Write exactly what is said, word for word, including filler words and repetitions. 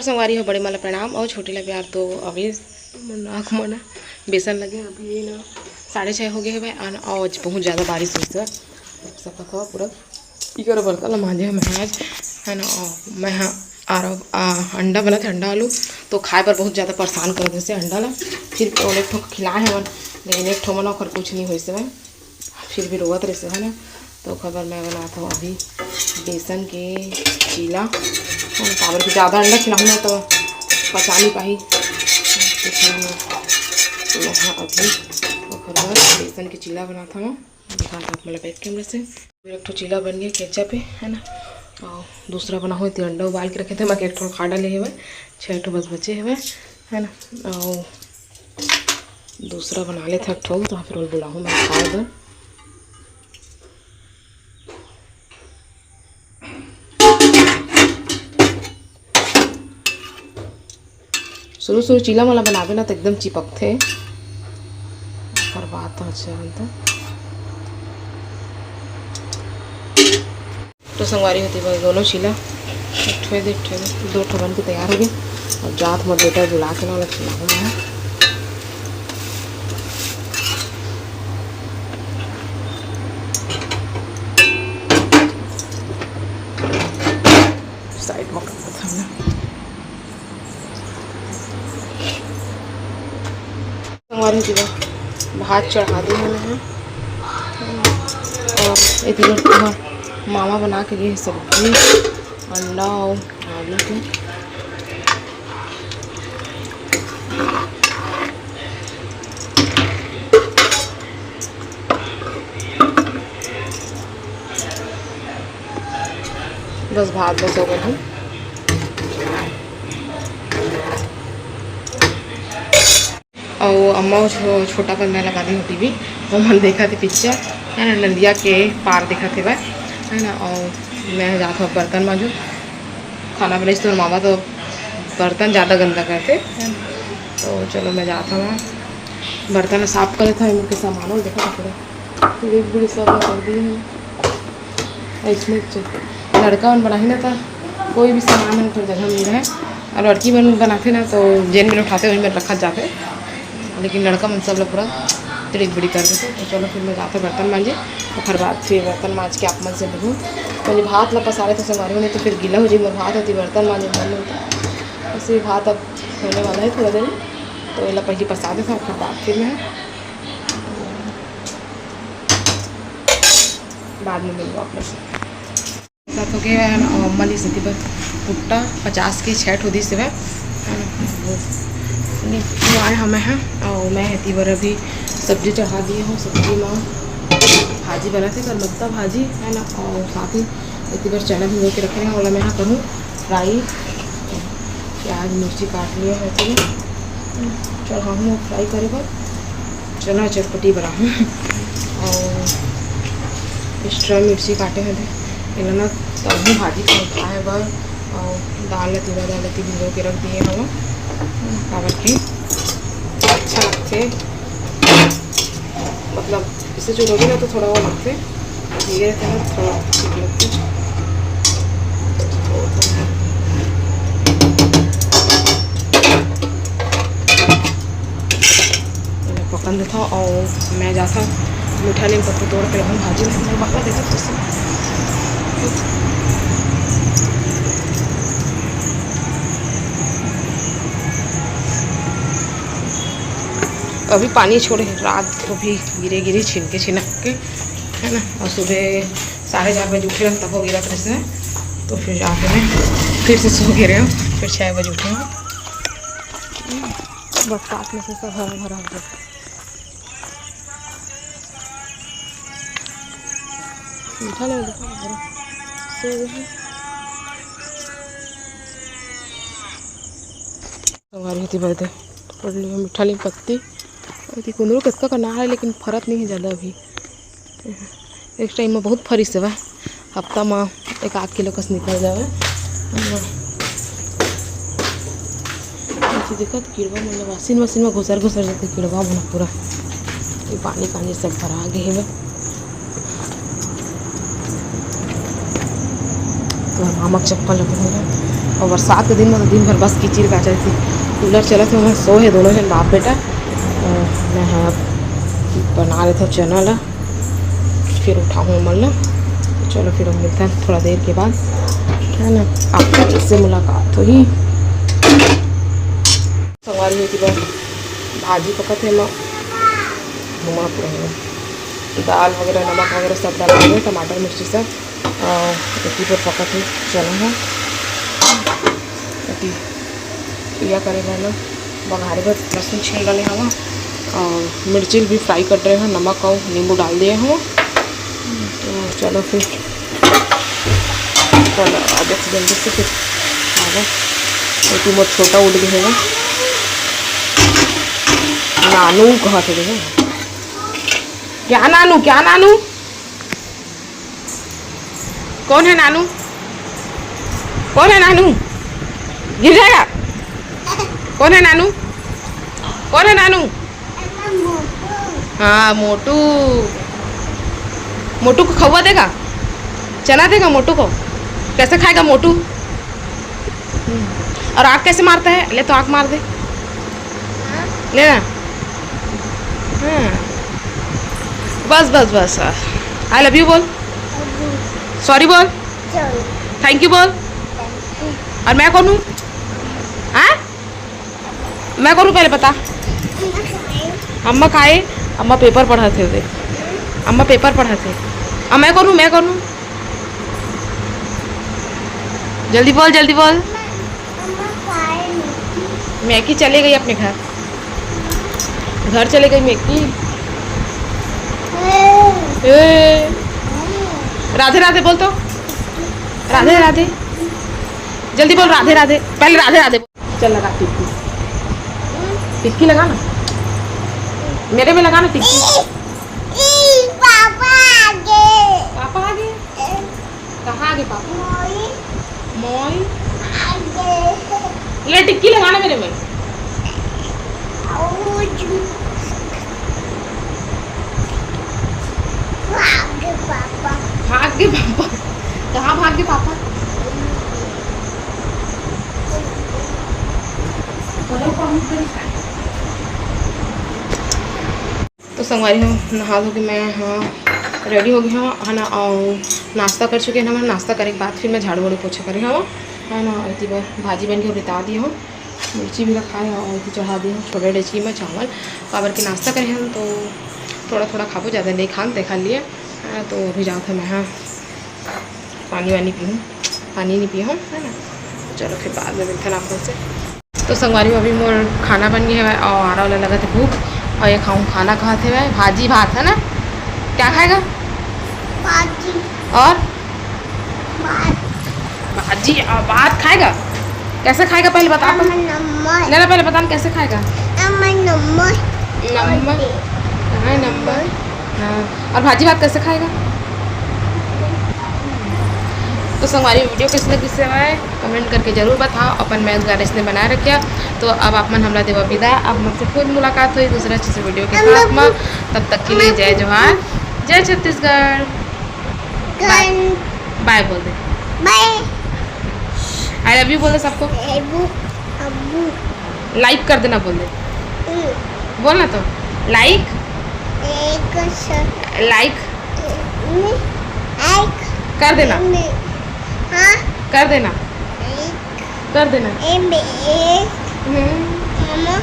संगवारी हो, बड़े मन ला प्रणाम अउ छोटे ला प्यार। तो अभी नाक मन बेसन लगे, अभी ना साढ़े छः हो गए हवय, अन-, अउ आज बहुत ज़्यादा बारिश होइस हवय। देख सकत हो पूरा इकर बर्तन ला मांजे हवय आज, है ना। अउ मैं हा आर-, आ, अंडा बनत हे, अंडा आलू तो खाए बर बहुत ज़्यादा परेशान कर देसे अंडा ला। फिर ओला एक ठो खिलाए हवन, लेकिन एक ठो मन ओकर कुछ नहीं होइस हवय। फिर भी रोवत रहिस हे ना, तो ओकर बर मैं बनात हव अभी बेसन के चीला। हम काबर कि ज़्यादा अंडा खिलाहूँ ना, तो पचा नहीं पाही। तो मैं अभी ओकर बर बेसन के चीला बनात हव। दिखात हव आप मन ला बैक कैमरा से। मेरा एक ठो चीला बन गया केचप हे, है ना, और दूसरा बनाहूँ। इतने अंडा उबाल के रखे थे, बाकी एक ठो खा डाले हवय, छः ठो बस बचे हवय, है ना। और दूसरा बना लेथन एक ठो, तो फिर ओला बुलाहूँ मैं खाए बर। शुरू शुरू चीला मन ला बनाबे ना, तो एकदम चिपकथे, ओकर बाद तो अच्छा बनथे। तो संगवारी हो, एती बर दोनों चीला एक ठो दे, एक ठो दे, दो ठो बन के तैयार हो गए। अब जात मोर बेटा बुला के ना, ओला खिलाहूँ मैं। साइड में कर देथन ना। संगवारी जी, भात चढ़ा दे हन मैं। और एती बर मामा बना के गे हे सब्जी, अंडा और आलू के। बस भात बस हो गए हे। अउ अम्मा वो छो-, छोटा पर्दा लगा दे हे टीवी, ओमन देखत हे पिक्चर, है ना, नदिया के पार देखत हेवय, है ना। अउ मैं जात हव बर्तन मांजू, खाना बनाइस तो मामा तो बर्तन ज़्यादा गंदा करथे, है ना। तो चलो मैं जात हव, बर्तन साफ कर लेथव, एमन के सामान हो देखो पूरा, एक बड़ी सब कर दिए हैं। अइसने च-, लड़का मन बनाही ना, त कोई भी सामान में ओकर जगह मिल रहे। और लड़की मन बनाथे ना, तो जेन में उठाथे, वही में रखत जाथे, लेकिन लड़का मन सब ला पूरा तिड़िक बिड़िक कर देथे। तो चलो, फिर मैं जाथे बर्तन मांजे, ओकर बाद फिर बर्तन मांज के आप मन से मिलहूँ। पहले भात ला पसा लेथव संगवारी हो, नहीं तो फिर गीला हो जाही मोर भात, होती बर्तन मांजे मन होता। ऐसे भात अब होने वाला है थोड़ा देर में, तो एला पहले पसा देथव, ओकर बाद फिर मैं बाद में मिलबो आप लोग से। साथ हो गए हैं, अ, अम्मा ली सेती बर भुट्टा पचास के छः ठो दिस हवय, है ना, वो, वो आए हमें हैं, और मैं हेती बर अभी सब्जी चढ़ा दिए हूँ। सब्जी में भाजी बनाते कर मत्ता भाजी, है ना, और साथ ही एती बर चना भिगो के रखे हैं, ओला मैं यहाँ करूँ फ्राई। प्याज मिर्ची काट लिया है, चलो चढ़ाऊँ फ्राई करे बर। चना चटपटी बनाहूँ। और एक्स्ट्रा मिर्ची काटे हवे, एला ना तभू भाजी खाए बर। और दाल ला, तिला दाल ला भिगो के रख दिए हवं, काबर कि अच्छा लगथे, मतलब इसे चुरोगी ना तो थोड़ा वो लगथे, धीरे से ना थोड़ा ठीक लगथे। एला पकन देथव अउ मैं जाथव मीठा नीम पत्ती तोड़ के लाहूँ भाजी में, मोर बाबा देखत रहिस। अभी पानी छोड़े, रात को भी गिरे गिरे छिनके छिनक के, है ना। और सुबह साढ़े चार बजे उठे रहन, तब वो गिरत रहिस, तो फिर जाके मैं फिर से सो गे रहेंव, फिर छः बजे उठे हंव। बरसात में से सब हरा भरा हो गया। मीठा लगे देखो, हरा। सो गए हैं। संगवारी हो, एती बर दे पड़ लियो मीठा नीम पत्ती। एती कुंदरू कतका कना है, लेकिन फरत नहीं है ज़्यादा अभी। एक टाइम में बहुत फरिस हवय, हफ्ता में एक आध किलो कस निकल जावे। ऐसे देखत किड़वा मन ल वासिन वासिन में घुसर घुसर जाथे किड़वा मन पूरा। ये पानी पानी सब भरा गे हवय। तो मामा के चप्पल ल पहने हवय। बरसात के दिन में तो दिन भर बस किचिर काचर थी। कूलर चलत हे, ओमे सो हे दोनों झन बाप बेटा। अ, मैं ह बना लेथव चना ला, फिर उठाहूँ ओमन ला। चलो, फिर हम मिलथन थोड़ा देर के बाद, है ना, आपसे फिर से मुलाकात होही। संगवारी हो, एती बर भाजी पकत हे, एमा भुंगा पूरा हे, दाल वगैरह, नमक वगैरह सब डाला हुआ है, टमाटर, मिर्ची सब। और एती बर पकत हे चना है, एती इया करे बर ना, बघारे बर लहसुन छील डाले हवा और मिर्ची भी फ्राई कर रहे हैं, नमक और नींबू डाल दिए हवा। तो चलो फिर, चलो, आ जा जल्दी से फिर, आ जा। ये तो बहुत छोटा उड़ गया है। नानू कहाँ से गए? क्या नानू, क्या नानू? कौन है नानू? कौन है नानू? गिर जाएगा। कौन है नानू? कौन है नानू? हाँ, मोटू। मोटू को खौवा देगा, चना देगा मोटू को। कैसे खाएगा मोटू? हम्म। और आँख कैसे मारता है? ले तो आँख मार दे। ले ना। हाँ। बस, बस, बस। I love you बोल। Sorry बोल। Thank you बोल। और मैं कौन हूँ? हाँ? मैं कौन हूँ पहले बता। अम्मा खाए, अम्मा पेपर पढ़त हे, देख, अम्मा पेपर पढ़त हे। अब मैं कौन हूँ, मैं कौन हूँ? जल्दी बोल, जल्दी बोल। मैकी चले गई अपने घर, घर चले गई मैकी। ए, राधे राधे बोल तो, राधे राधे, जल्दी बोल राधे राधे, पहले राधे राधे बोल। चल लगा टिक्की, टिक्की लगा ना, मेरे में लगा ना टिक्की। ई, ई, पापा आ गए। पापा आ गए? ए। कहाँ आ गए पापा? मोई। मोई। आ गए। ले टिक्की लगा ना मेरे में। आउच। भाग गए पापा। भाग गए पापा? कहाँ भाग गए पापा? तो संगवारी हो, नहा धो के मैं, हाँ, रेडी हो गई हूँ, है ना। और नाश्ता कर चुके हैं ना, मैं नाश्ता करे के बाद फिर मैं झाड़ू वाड़ू पोछा करे हूँ, है ना। और एती बर भाजी बन के रिता दी हूँ, मिर्ची भी रखा है और एती चढ़ा दी हूँ छोटे डेचकी में चावल, काबर के नाश्ता करे हम तो थोड़ा थोड़ा खाबो, ज़्यादा नहीं खान देखा लिए, है ना। तो अभी जाओ थे मैं, हाँ, पानी वानी पीहूँ, पानी नहीं पी हूँ, है ना। चलो फिर बाद में मिलते हैं आप लोग से। तो संगवारी हो, अभी मोर खाना बन गया है और आरा वाला लगा थे भूख और ये खाऊँ खाना कहा थे भाई, भाजी भात है ना, क्या खाएगा? भाजी। और? भात। भाजी और भात खाएगा? कैसे खाएगा पहले बता तो। अम्मा नम्बर। ले ना, पहले बता ना कैसे खाएगा। अम्मा नम्बर। नम्बर? कहाँ है नंबर? हाँ, और भाजी भात कैसे खाएगा? तो संगवारी वीडियो कैसे लगी से हमें कमेंट करके जरूर बताओ, अपन मैल गार्डन ने बनाए रखिया। तो अब आप मन हमला देवा विदा, अब मुझसे फिर मुलाकात हुई दूसरा अच्छे से वीडियो के साथ में। तब तक के लिए जय जोहार, जय छत्तीसगढ़। बाय। बाय बोल दे। बाय। I love you बोल दे सबको। अबू, अबू। लाइक कर देना बोल दे। हम्म। बोल ना तो। लाइक। एक स- लाइक। नहीं, लाइक। कर देना। नहीं। हाँ। कर देना। लाइक। कर देना। ए, बे- ए। हम्म। मामा।